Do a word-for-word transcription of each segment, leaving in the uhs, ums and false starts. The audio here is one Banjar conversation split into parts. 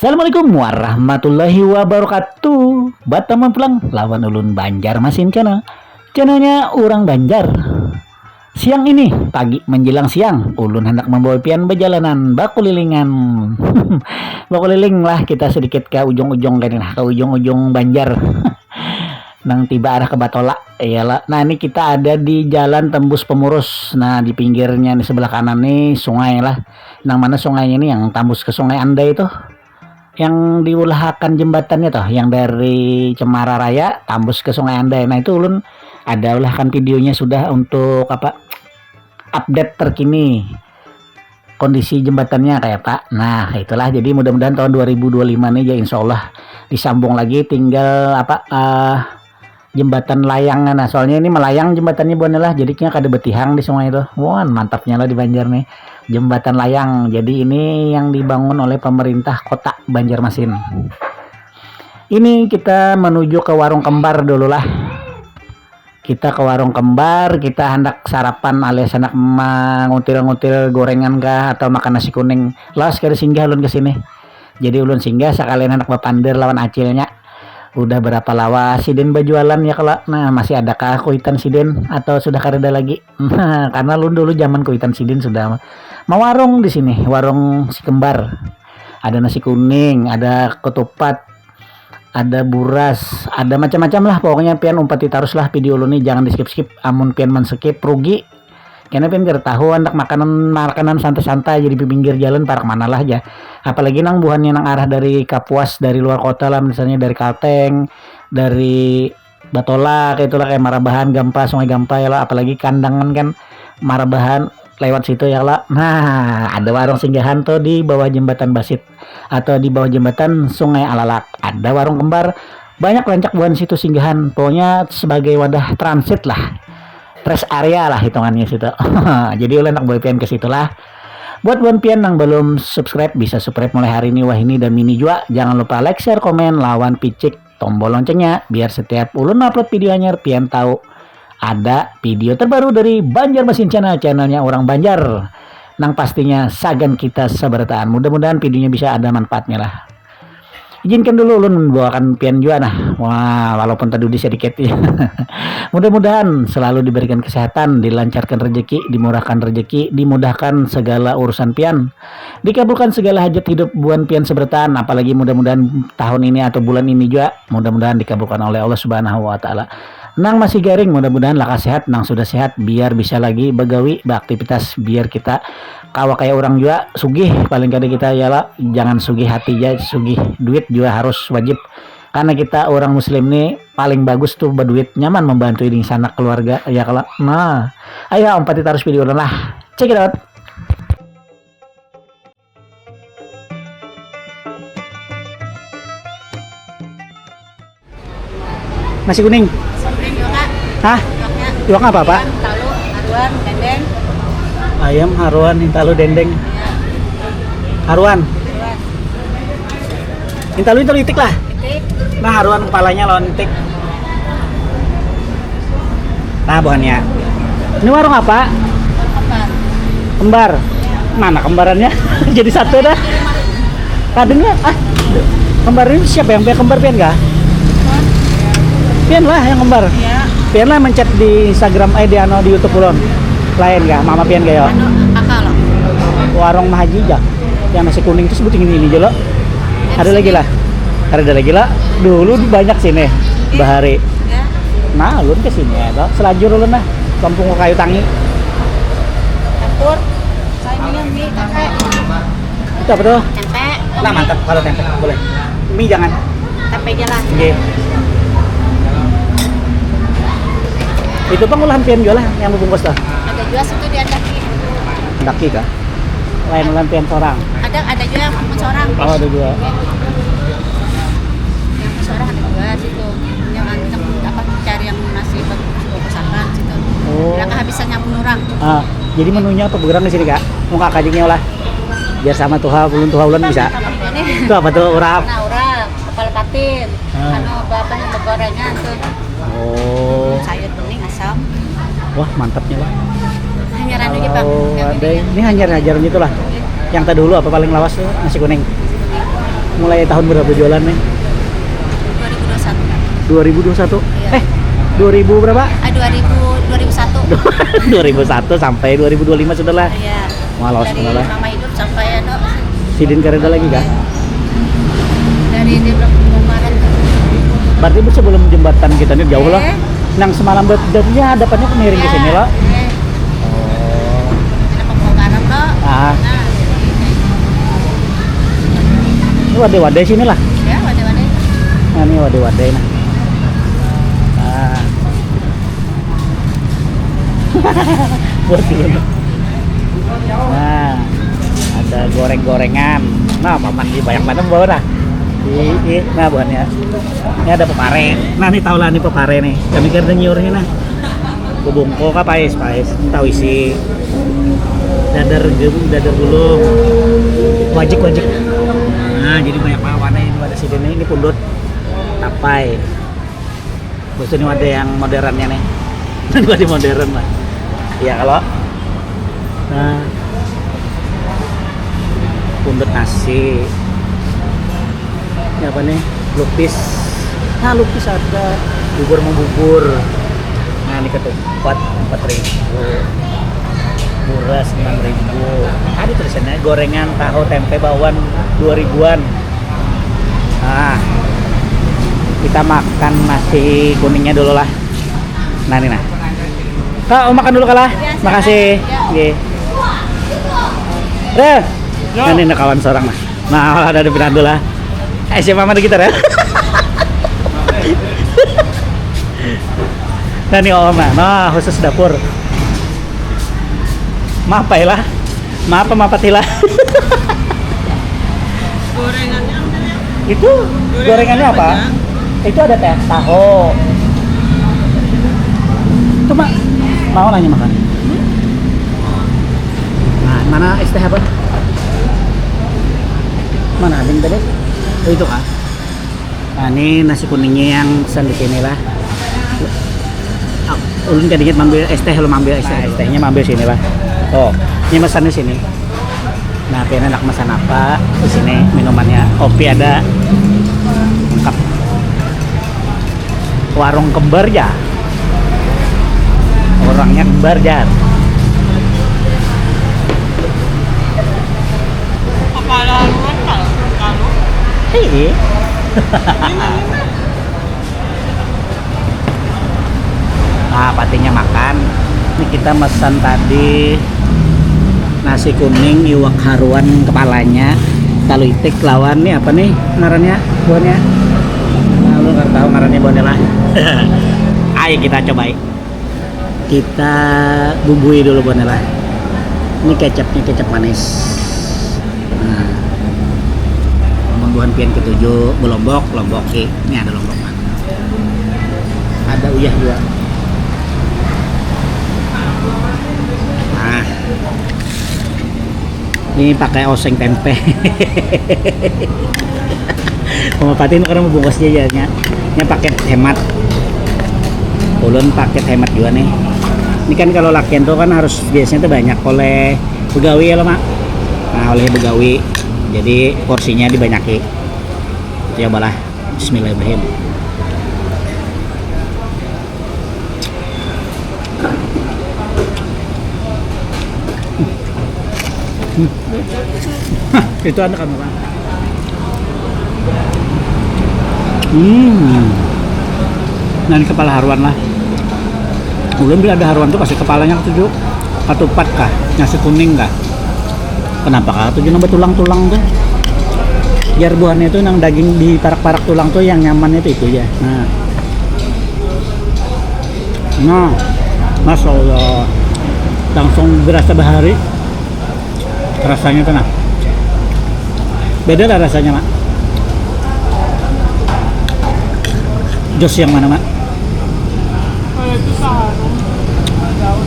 Assalamualaikum warahmatullahi wabarakatuh. Batamu pulang lawan ulun Banjar Masin Channel. Channelnya orang Banjar. Siang ini, pagi menjelang siang, ulun hendak membawa pian berjalanan bakulilingan. Bakuliling lah kita sedikit ke ujung-ujung kan lah, ke ujung-ujung Banjar. Nang tiba arah ke Batola, iyalah. Nah, ini kita ada di jalan tembus Pemurus. Nah, di pinggirnya nih sebelah kanan nih sungai lah. Nang mana sungainya ini yang tambus ke Sungai Andai tuh. Yang diulahakan jembatannya tuh, yang dari Cemara Raya tambus ke Sungai Andai. Nah, itu ulun ada ulahakan videonya sudah untuk apa, update terkini kondisi jembatannya kayak apa. Nah, itulah, jadi mudah-mudahan tahun dua ribu dua puluh lima nih ya, insya Allah disambung lagi, tinggal apa, eh, jembatan layang. Nah, soalnya ini melayang jembatannya buannya lah, jadinya kada betihang di sungai itu. Wah, mantapnya lah di Banjar nih, jembatan layang. Jadi ini yang dibangun oleh pemerintah kota Banjarmasin. Ini kita menuju ke warung kembar dulu lah. Kita ke warung kembar, kita hendak sarapan alias hendak mengutil-ngutil gorengan kah atau makan nasi kuning. Lawas kada singgah ulun ke sini. Jadi ulun singgah sekalian hendak bapander lawan acilnya. Udah berapa lawas sidin bajualan ya kalau, nah, masih adakah kuitan sidin atau sudah kareda lagi? Nah, karena ulun dulu zaman kuitan sidin sudah mawarung di sini, warung si kembar. Ada nasi kuning, ada ketupat, ada buras, ada macam-macam lah. Pokoknya pian umpati tarus lah video ulun nih, jangan di skip-skip. Amun pian men-skip, rugi. Karena pian kada tahu, handak makanan, makanan santai-santai jadi di pinggir jalan, parak mana lah aja. Apalagi nang buhannya nang arah dari Kapuas, dari luar kota lah, misalnya dari Kalteng, dari Batola, kayak itulah, kayak Marabahan, Gampa, Sungai Gampa ya lah. Apalagi Kandangan kan Marabahan lewat situ ya lah. Nah, ada warung singgahan tuh di bawah jembatan Basit atau di bawah jembatan Sungai Alalak. Ada warung kembar, banyak rancak buhan situ singgahan. Pokoknya sebagai wadah transit lah, rest area lah hitungannya situ. Jadi ulun nak bawa pian ke situ lah. Buat buhan pian nang belum subscribe, bisa subscribe mulai hari ini wah ini dan mini jua. Jangan lupa like, share, komen, lawan picik tombol loncengnya biar setiap ulun upload video anyar pian tahu ada video terbaru dari Banjarmasin Channel, channelnya orang Banjar. Nang pastinya sagan kita sabarataan. Mudah-mudahan videonya bisa ada manfaatnya lah. Izinkan dulu ulun membawakan pian jua nah. Wah, walaupun tadudi sedikit ya. Mudah-mudahan selalu diberikan kesehatan, dilancarkan rezeki, dimurahkan rezeki, dimudahkan segala urusan pian. Dikabulkan segala hajat hidup buan pian seberataan, apalagi mudah-mudahan tahun ini atau bulan ini jua, mudah-mudahan dikabulkan oleh Allah Subhanahu wa Ta'ala. Nang masih garing, mudah-mudahan laka sehat, nang sudah sehat biar bisa lagi bagawi, beaktivitas, biar kita kawa kaya urang jua, sugih, paling kada kita ya lah, jangan sugih hati ja, sugih duit jua harus wajib. Karena kita orang muslim ni paling bagus tuh baduit, nyaman membantu dingsanak keluarga ya kalau. Nah, ayo umpati tarus video ulun lah. Check it out. Nasi kuning. Kuning juga. Hah? Iwaknya. Iwak apa, Pak? Ayam, talu, haruan, dendeng. Ayam, haruan, hintalu, dendeng. Iya. Haruan. Haruan. Hintalu, hintalu itik lah. Itik. Nah, haruan kepalanya lawan itik. Nah, buhannya. Ini warung apa? Warung kembar. Kembar. Mana kembarannya? Jadi satu dah. Kadang lah, ah, kembar ini siapa yang punya kembar, pian kah? Hah? Pian lah yang kembar. Iya. Pian lah mencet di Instagram, eh, di ano, di YouTube ulun. Lain kah? Mama pian kah ya? Anu, kakak loh. Warung Mahaji ja. Yang nasi kuning itu sebuting ini, ini aja loh. Ada lagi lah. Ada lagi lah. Dulu banyak sini bahari. Ya. Nah, ulun ke sini ya, toh. Selajur ulun nah. Kampung Kayu Tangi. Campur. Saya ini mie tempe. Itu apa tuh? Tempe. Nah, mantap kalau tempe. Boleh. Mie jangan. Tempe aja lah. Oke. Itu pengolahan pian jual lah yang bungkus tuh. Ada juga situ di Andaki. Andaki kah? Lain ulang pian sorang. Ada, ada juga yang aku sorang. Oh, ada juga. Yang aku sorang ada juga situ. Yang, yang apa, cari yang masih bagus-bagusakan situ. Oh. Bila kehabisan yang menurang. Ah, jadi menunya apa berang di sini, Kak? Mau Kak kajiknya lah. Biar sama tuha, ulun tuha ulun bisa. Ini. Itu apa tuh, urap? Nah, urap, kepala patin. Ah. Anu, apa, apa yang bergorengan tuh. Oh. Sayur bening asam. Wah, mantapnya lah. Hanyar anu aja, Bang. Kalau ada ini hanyar hajar gitu lah. Yang tadi dulu apa paling lawas tuh nasi kuning. Mulai tahun berapa jualan nih? dua ribu dua puluh satu. dua ribu dua puluh satu? Iya. Eh, dua ribu berapa? Ah, dua ribu, dua ribu satu. dua ribu satu sampai dua ribu dua puluh lima sudah lah. Iya. Wah, lawas Dari bener lah. Mama Hidup sampai anu, Sidin kada ada lagi kah? dari dia belum kemarin tuh. Berarti bu sebelum jembatan kita ini jauh lah. Eh. Nang semalam buat dan ya hadapannya miring ke sini lah. Eh, Oh. ada pembongkaran loh. Ah, Nah, ini wadai-wadai sini lah. Ya, wadah-wadah. Nah, ini wadai-wadai nah. Ah. Buat dulu. Nah, ada goreng-gorengan. Nah, paman di banyak mana bawa nah. Di, di nah buahnya. Ini ada pepare. Nah, ini tahu lah ini pepare nih. Kami kira nyiurnya nah. Bubungko kah pais, pais. Tahu isi dadar gem-, dadar gulung. Wajik, wajik. Nah, jadi banyak banget warna ini ada sini nih. Ini pundut tapai. Bos ini ada yang modernnya nih. Ada modern lah. Iya kalau. Nah. Pundut nasi. Ini apa nih? Lupis. Nah, lupis ada. Bubur mau bubur. Nah, ini ketupat empat ribu. Buras enam ribu. Ada tulisannya gorengan tahu tempe bawang dua ribuan. Nah, kita makan nasi kuningnya dulu lah. Nah, ini nah. Kak, mau makan dulu kalah? Makasih. Nggih. Rel. Nah, ini ada kawan seorang nah. Nah, ada di pinandu lah. Eh, siapa mana kita, Rel? Nah, ini Om nah. Nah, khusus dapur. Maaf, Pak Ila. Maaf, Pak Matila. Gorengannya apa ya? Itu gorengannya apa? Itu ada teh tahu. Itu mak mau nanya makan. Nah, mana es teh apa? Mana ading tadi? Oh, itu kah? Nah, ini nasi kuningnya yang pesan di sini lah. Ah, ulun kada ingat mambil es teh, ulun mambil es teh. Nah, es tehnya mambil sini lah. Oh, ini pesan di sini. Nah, pian hendak pesan apa? Di sini minumannya, kopi ada. Lengkap. Warung kembar ya. Orangnya kembar ya. Kepala haluan kalau kalau Hei. Nah, patinya makan. Ini kita mesan tadi nasi kuning, iwak haruan kepalanya, talu itik lawan nih apa nih ngarannya buahnya? Nah, lu nggak tahu ngarannya buahnya lah. Ayo kita cobai. Kita bumbui dulu buahnya lah. Ini kecapnya kecap manis. Nah, buhan pian ketujuh belombok, lombok ki. Ini ada lombok. Ada uyah juga. Nah, ini pakai oseng tempe. Pemepati ini karena bungkus aja nya. Ini paket hemat. Ulun paket hemat juga nih. Ini kan kalau lakian tuh kan harus biasanya tuh banyak oleh begawi ya lo mak. Nah, oleh begawi. Jadi porsinya dibanyaki. Cobalah. Bismillahirrahmanirrahim. Hmm. Hah, itu ada kamu kan? Hmm. Nah, ini kepala haruan lah. Ulun bila ada haruan tuh pasti kepalanya ketuju katupat kah, nasi kuning kah. Kenapa kah tujuh nambah tulang-tulang tuh? Biar buahnya itu nang daging di parak-parak tulang tuh yang nyaman itu itu ya. Nah. Nah, masya Allah, langsung berasa bahari rasanya tuh nah. Beda lah rasanya mak. Jos yang mana mak? Kalau itu saharum daun.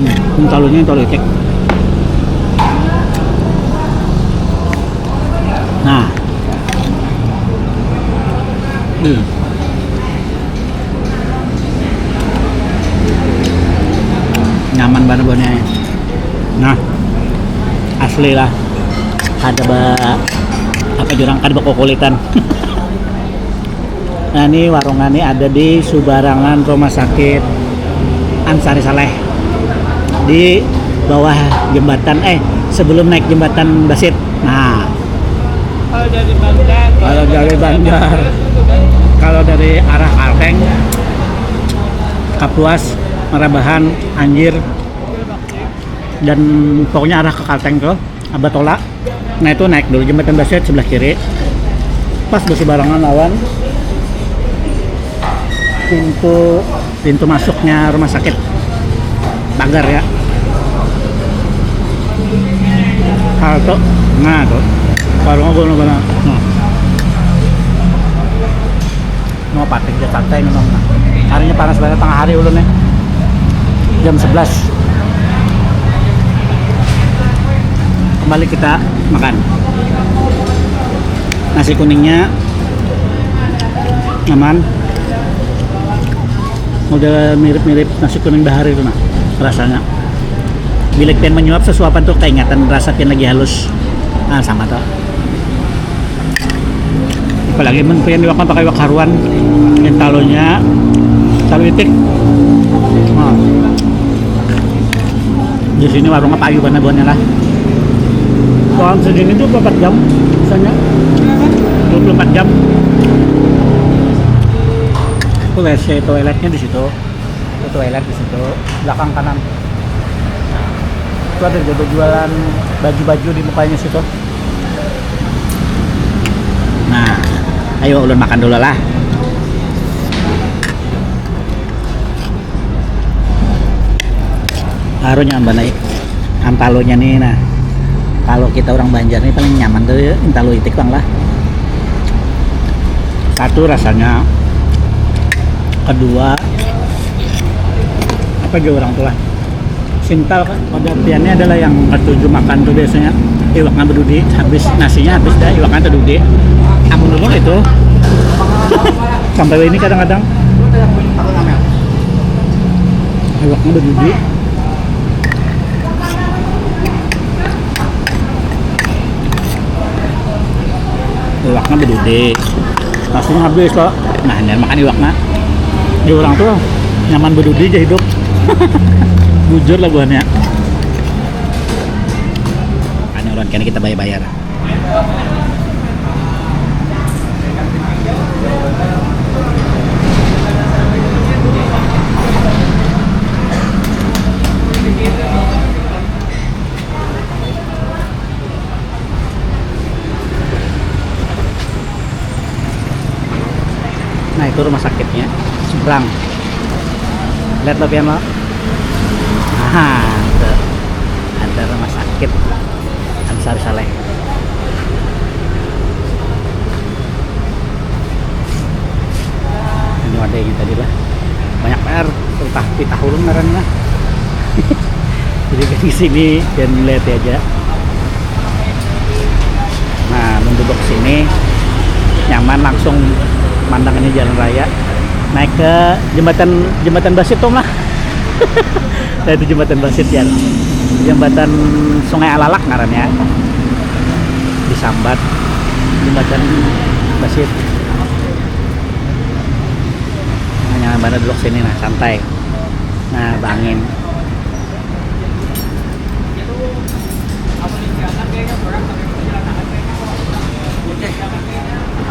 Hmm, ini talunya talu itik. Nah. Hmm. Alhamdulillah, kada ba apa jurang, kada bakukulitan. Nah, ini warungan ini ada di subarangan rumah sakit Ansari Saleh, di bawah jembatan, eh, sebelum naik jembatan Basit. Nah, kalau dari Banjar, kalau dari Banjar, kalau dari arah Kalteng, Kapuas, Marabahan, Anjir, dan pokoknya arah ke Kalteng tuh, Abatola. Nah, itu naik dulu jembatan Basit sebelah kiri, pas berseberangan lawan pintu pintu masuknya rumah sakit, pagar ya. Hal tuh, nah tuh, warungnya gue benar. Nah, mau patik dia santai memang. Harinya panas banget, tengah hari ulun nih, jam sebelas. Kembali kita makan nasi kuningnya, aman. Model mirip-mirip nasi kuning bahari itu nah, rasanya. Bila pian menyuap sesuapan tuh, kaingatan rasa pian lagi halus. Ah, sama tuh. Apalagi mun pian iwak kan pakai iwak haruan, intalunya, talu itik. Nah, di sini warungnya payu banget buahnya lah. Warung segini tuh empat jam, misalnya dua puluh empat jam. Itu W C toiletnya di situ. Itu toilet di situ, belakang kanan. Itu ada juga jualan baju-baju di mukanya situ. Nah, ayo ulun makan dulu lah. Harunya ambanai. Antalunya nih, nah. Kalau kita orang Banjar nih paling nyaman tuh ya, intalu itik bang lah. Satu rasanya, kedua apa juga orang tua. Sintal kan pada piannya adalah yang ketujuh makan tuh biasanya iwaknya berdudi habis, nasinya habis dah, iwaknya terdudi. Amun dulu itu sampai ini kadang-kadang iwaknya berdudi. Iwaknya bedudi, langsung habis kok. Nah, jangan makan iwaknya. Di orang tuh nyaman bedudi aja hidup. Bujur lah buahnya. Makanya orang kena kita bayar-bayar. Nah, itu rumah sakitnya seberang. Lihat lo pian lo. Nah, itu ada rumah sakit Ansar Saleh. Ini ada yang tadi lah, banyak banget, entah pitah ulun ngarannya. Jadi kan di sini dan melihat aja. Nah, mun duduk sini nyaman, langsung mandangannya jalan raya, naik ke jembatan jembatan Basitum lah. Nah, itu jembatan Basit ya, jembatan Sungai Alalak ngarannya, disambat jembatan Basit. Nah, nyaman banget duduk sini, nah, santai, nah, bangin.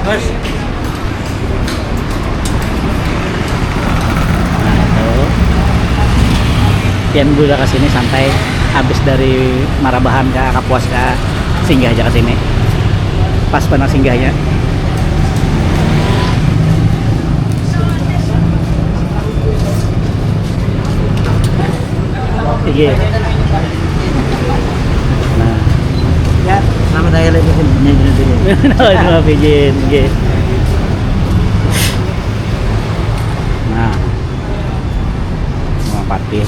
Bos. Nah, itu. Pian bila ke sini santai, habis dari Marabahan kah, Kapuas kah, singgah aja ke sini. Pas benar singgahnya. Iya. Nah. Ya, selamat hari lahir, Bun. Nah, itu mah pijin, nggih. Nah. Wah, patih.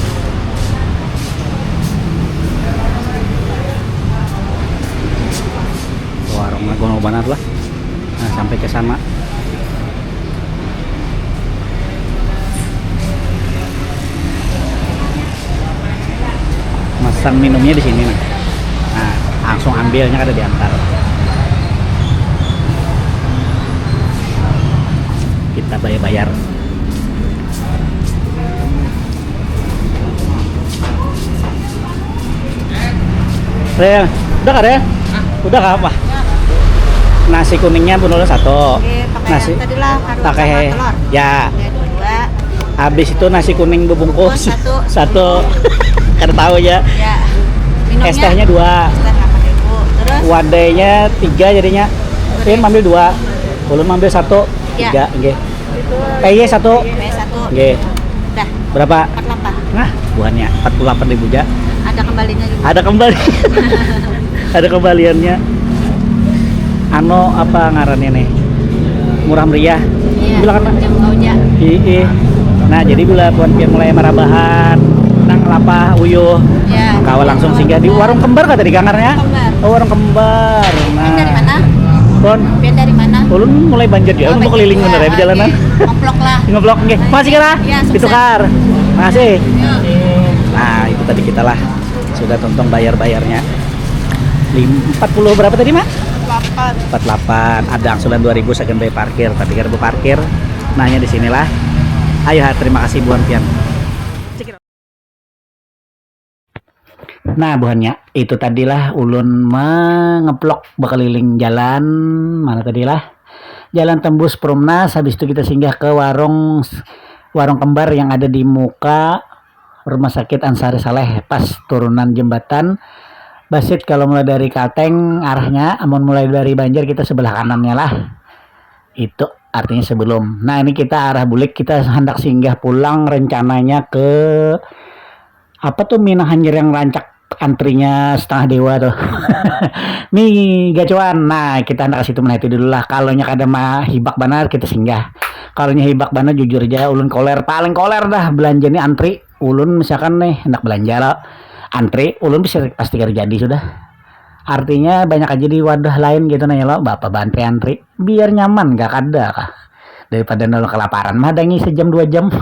Warungnya gunung banget lah. Nah, sampai ke sana. Masang minumnya di sini, nah. Nah, Mau ambilnya kada diantar. Kita bayar-bayar. Rel, udah kah, Rel? Udah kah apa? Nasi kuningnya pun udah satu. Oke, pakai nasi yang tadi lah, harus pakai sama telur. Ya. Oke, dua. Habis itu nasi kuning bubungkus. Bungkus satu. Satu. Kada tahu ya. Ya. Minumnya? Es tehnya dua. Es teh delapan ribu. Terus? Wadainya tiga jadinya. Ini ambil dua. Ulun ambil satu. Ya. Tiga, nggih. P Y satu. P Y satu. Nggih. Dah. Berapa? Empat puluh delapan. Nah, buhannya empat puluh delapan ribu ja. Ada kembalinya juga. Ada kembali. Ada kembaliannya. Ano apa ngarannya nih? Murah meriah. Iya, bilang kan? Jam kau ja. Iya. Nah, jadi bila buhan pian mulai marabahan nang lapah uyuh, ya, kawa langsung singgah di warung kembar kata di gangarnya. Kembar. Oh, warung kembar. Nah. Pian dari mana? Pun. Pian dari mana? Ulun mulai Banjar ya, oh, ulun mau keliling bener ya, oke, perjalanan. Ngeplok lah. Ngeplok, nggih. Makasih, Kara. Iya, sukses. Ditukar. Makasih. Iya. Nah, itu tadi kita lah. Sudah tuntung bayar-bayarnya. Lim-, empat puluh berapa tadi, Mak? Delapan. Empat delapan. Ada angsuran dua ribu second parkir, tapi kada parkir. Nanya di sinilah. Ayo, ha, terima kasih buhan pian. Nah, buhannya, itu tadilah ulun mengeplok bekeliling jalan, mana tadilah? Jalan tembus Perumnas, habis itu kita singgah ke warung, warung kembar yang ada di muka Rumah Sakit Ansari Saleh, pas turunan jembatan Basit. Kalau mulai dari Kalteng arahnya, amun mulai dari Banjar kita sebelah kanannya lah. Itu artinya sebelum. Nah, ini kita arah bulik, kita hendak singgah pulang rencananya ke apa tuh, Minang Hanyir yang rancak antrinya setengah dewa tuh. Mi Gacuan. Nah, kita hendak ke situ meniti dulu lah. Kalau nya kada mah hibak banar kita singgah. Kalau nya hibak banar jujur aja ulun koler, paling koler dah belanja ni antri. Ulun misalkan nih hendak belanja lo, antri, ulun pasti, pasti kada jadi sudah. Artinya banyak aja di wadah lain gitu nanya lo, bapak bantri antri. Biar nyaman gak kada kah? Daripada nol kelaparan mah dangi sejam dua jam.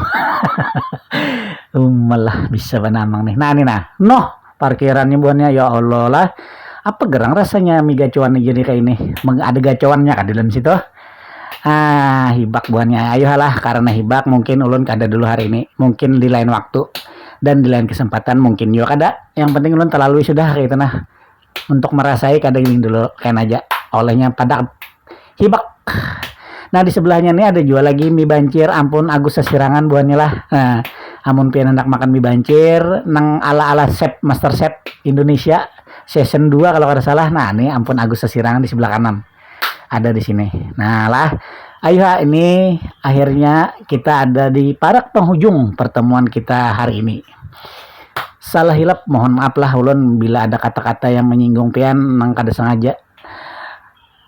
Umalah bisa banamang nih. Nah, nih nah. Noh, parkirannya buhannya, ya Allah lah. Apa gerang rasanya mi gacuan jadi kayak ini? Meng-, ada gacuannya kan di dalam situ? Ah, hibak buhannya. Ayo lah, karena hibak mungkin ulun kada dulu hari ini. Mungkin di lain waktu dan di lain kesempatan mungkin juga kada. Yang penting ulun terlalui sudah kayak itu nah. Untuk merasai kada gini dulu, kayak aja. Olehnya pada hibak. Nah, di sebelahnya nih ada juga lagi mi bancir, ampun Agus sasirangan buhannya lah. Nah, amun pian hendak makan mi bancir nang ala-ala chef, master chef Indonesia season dua kalau kada salah. Nah, ini ampun Agus sasirangan di sebelah kanan. Ada di sini. Nah, lah. Ayo, ha, ini akhirnya kita ada di parak penghujung pertemuan kita hari ini. Salah hilap, mohon maaf lah ulun bila ada kata-kata yang menyinggung pian nang kada sengaja.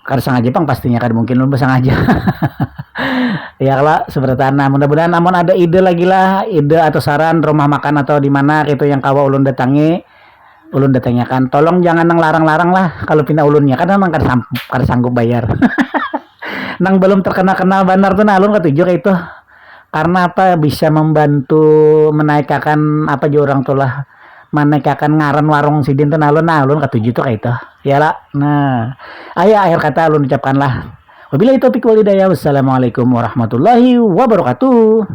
Kada sengaja pang pastinya, kada mungkin ulun bersengaja. Ya kalau seperti itu, nah, mudah-mudahan amun ada ide lagi lah, ide atau saran rumah makan atau di mana gitu yang kawa ulun datangi, ulun datangiakan. Tolong jangan nang larang-larang lah, kalau pina ulunnya kan memang kada sam-, kada sanggup bayar. Nang belum terkenal-kenal banar tuh, nah, ulun katuju kayak itu. Karena apa, bisa membantu menaikakan apa jua orang tuh lah, menaikakan ngaran warung sidin tuh, nah, ulun, nah, ulun katuju tuh kayak itu. Ya lah. Nah, ayo akhir kata ulun ucapkan lah. Wabillahi taufiq wal hidayah. Wassalamualaikum warahmatullahi wabarakatuh.